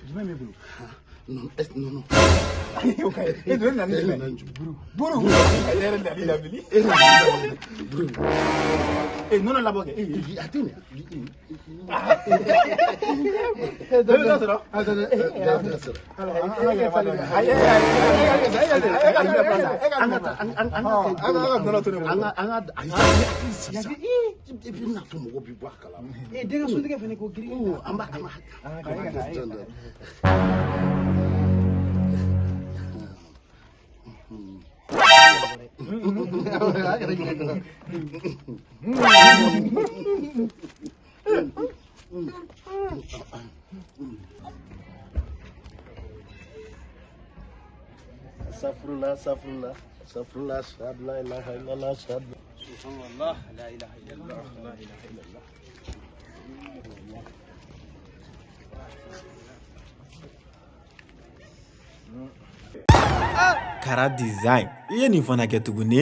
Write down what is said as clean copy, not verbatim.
Jumɛn b'e bolo? Non, non, non. E dun nana ni jumɛn ye? Buru. E yɛrɛ nali dabili. E nɔnɔ labɔ kɛ. A tɛ ɲɛ. Bɛɛ bɛ dɔ sɔrɔ. An Ayi ayi ayi ayi an ka taa an an an An ka nɔnɔ to ne bolo. An ka an ka ayi sisan i bɛna to mɔgɔ bi bɔ a kalama. E den ka sotigɛ fɛnɛ ko girin. An b'a an b'a Safurula safurula safurula la ilaha illallah shadu. Subhanallah, la ilaha illallah, la ilaha illallah. Kara Design i ye nin fana kɛ tuguni.